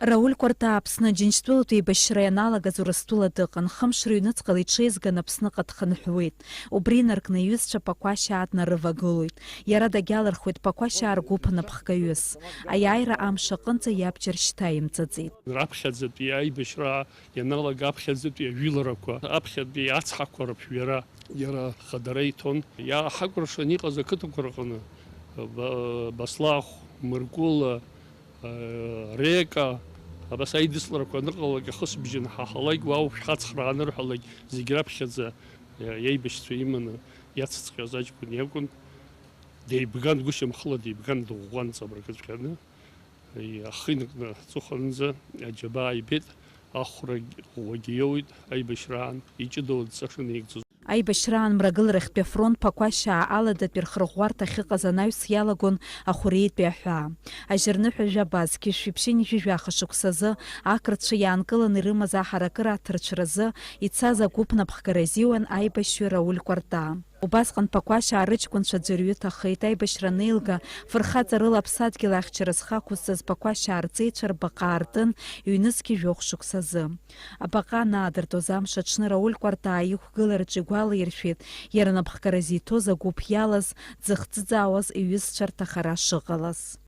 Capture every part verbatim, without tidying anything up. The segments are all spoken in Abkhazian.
Рауль Кәарта Аԥсны Аџьынџьтәылатә еибашьра ианалагаз Урыстәыла дыҟан, хымш рыҩныҵҟала иҽеизган Аԥсныҟа дхынҳәуеит. Убри инаркны иҩызцәа Ԥақәашьаа днарывагылоит. Иара дагьалырхуеит Ԥақәашьаа ргәыԥ анапхгаҩыс. Аиааира амш аҟынӡа иабџьар шьҭа имҵаӡеит. Раԥхьаӡатәи аибашьра ианалага аԥхьаӡатәи ажәыларақәа, аԥхьатәи ацҳақәа рыԥжәара иара хадара иҭон. Иааҳакәыршан иҟаз ақыҭақәа рҟны, Ба-, Баслахә, Мыркәыла, Река, абас аидысларақәа аныҟалалак, ахысбжьы анҳаҳалак, уа уажә шәхацхрааны рҳәалак, зегь раԥхьаӡа иеибашьцәа иманы иацыҵҟьоз аҷкәын иакәын. Деибган, гәышьамхыла деибган, дыӷәӷәан ҵабыргыҵәҟьаны. Ахы инаркны ҵыхәанӡа аџьабаа ибеит, ахәрагь ӷәӷәагьы иоуит, аибашьраан иҷыдоу адҵа шынеигӡоз. Аибашьраан Мрагыларахьтәи афронт Ԥақәашьаа аладатәи рхырӷәӷәарҭа ахьыҟаз анаҩс иалагон Ахәыриитәи аҳәаа. Ажьырныҳәа жәаба, зқьи жәшәи ԥшьынҩажәи жәаха шықәсазы ақырҭцәа иаанкыланы ирымаз аҳаракыра аҭарцәразы ицаз агәыԥ напхгара азиуан аибашьҩы Рауль Кәарта. Убасҟан Ԥақәашьаа рыҷкәынцәа аӡәырҩы ҭахеит, аибашьра анеилга, фырхаҵарыла аԥсадгьыл ахьчара зхы ақәызҵаз Ԥақәашьаа рҵеицәа рбаҟа аартын ҩнызқьи жәохә шықәсазы. Абаҟа анаадыртуаз амш аҽны Рауль Кәарта иқәгылараҿы игәалаиршәеит иара напхгара зиҭоз агәыԥ иалаз, дзыхӡыӡаауаз иҩызцәа рҭахара шыҟалаз.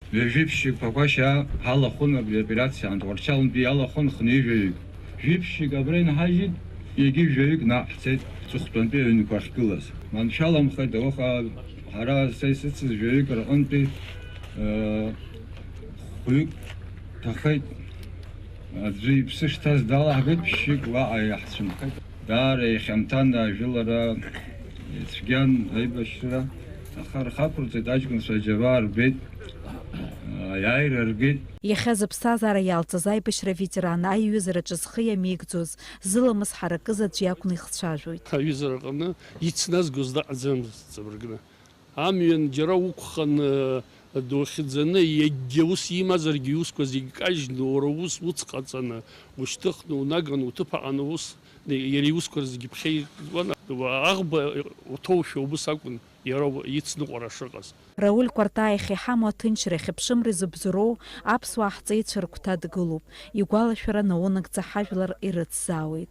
Ҩажәи ԥшьҩык Ԥақәашьаа ҳалахәын абри аоперациа аан, Тҟәарчалнтәи иалахәын хынҩажәаҩык. Жәиԥшьҩык абра инҳажьит, егьи жәаҩык наҟ ҳцеит, ҵыхәтәантәи аҩнқәа ахьгылаз. Маншәаламхеит, ауха ҳара са исыцыз жәаҩык рҟынтәи, э, хәҩык ҭахеит. Аӡәы иԥсы шҭаз далаҳгеит, ԥшьҩык уаҟа иаҳцәынхеит. Даара ихьанҭан ажәылара, ицәгьан аибашьра, аха рхы ақәырҵеит, аҷкәынцәа аџьабаа рбеит, аиааира ргеит. Иахьа зыԥсҭазаара иалҵыз аибашьра аветеран аиҩызараҿы зхы иамеигӡоз, зыламыс ҳаракыз аӡә иакәны ихцәажәоит. Аҩызара аҟны ицназгоз даҟаӡамызт ҵабыргны. Амҩан џьара уқәханы, духьӡаны, иагьгьы ус имазаргьы, иусқәа зегь кажьны, уара ус уцҟаҵаны, ушьҭыхны, унаганы, уҭыԥ аҟаны ус, иара иусқәа зегь ԥхьа икуан. Аӷба уҭоушәа убыс акәын иара ицныҟәара шыҟаз. Рауль Кәарта иахьа иҳамоу аҭынчра, иахьа ԥшымра изыбзоуроу аԥсуаа ҳҵеицәа рыгәҭа дгылоуп, игәалашәара наунагӡа ҳажәлар ирыцзаауеит.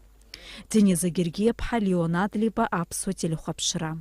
Дениза Гергиаԥҳа, Леон Адлеиба, Аԥсуа телехәаԥшра.